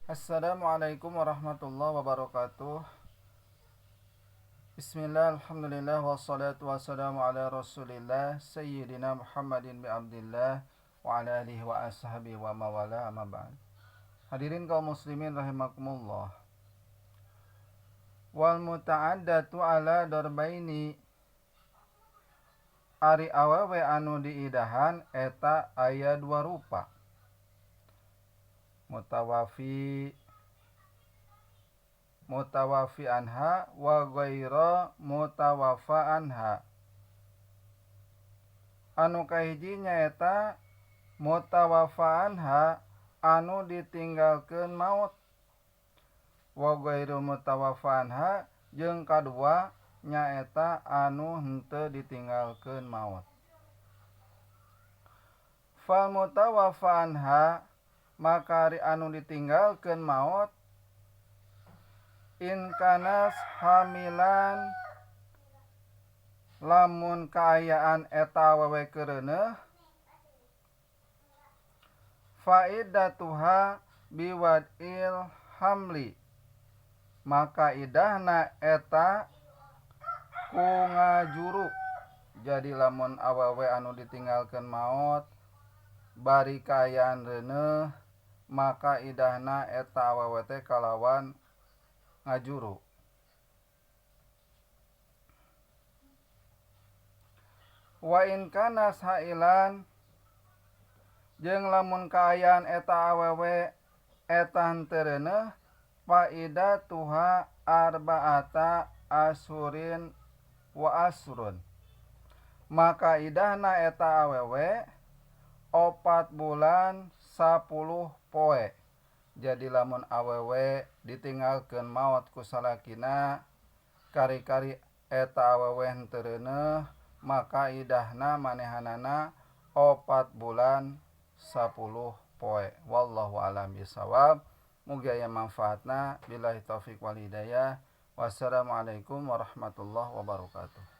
Assalamualaikum warahmatullahi wabarakatuh. Bismillah, alhamdulillah, wassalatu wassalamu ala rasulillah Sayyidina Muhammadin bi abdillah wa ala alihi wa ashabihi wa mawala, amma ba'd. Hadirin kaum muslimin rahimakumullah. Wal muta'addatu ala darbaini, ari awewe anu diidahan eta aya dua rupa. Mutawafi mutawafi anha wa ghaira mutawafa anha. Anu kahiji nyaeta mutawafa anha anu ditinggalkeun maut, wa ghairu mutawafa anha jeung kadua nyaeta anu henteu ditinggalkeun maut. Fal mutawafa anha maka ari anu ditinggalkeun maut in kanas hamilan lamun kaayaan eta awewe keureuneuh faidatuha biwadil hamli maka idahna eta ku ngajuru. Jadi lamun awewe anu ditinggalkeun maut bari kaayaan reuneuh maka idahna eta awewe teh kalawan ngajuru. Wa in kana sailan jeung lamun kaayaan eta awewe eta henteu reuneuh faidatuha arba'ata ashurin wa asrun maka idahna eta awewe 4 bulan 10 poe. Jadi lamun awewe ditinggalkeun maot ku salakina kari-kari eta awewe henteu reuneuh maka idahna manehanana 4 bulan 10 poe. Wallahu alam bisawab. Mugi aya manfaatna. Billahi taufik wal hidayah. Wassalamualaikum warahmatullahi wabarakatuh.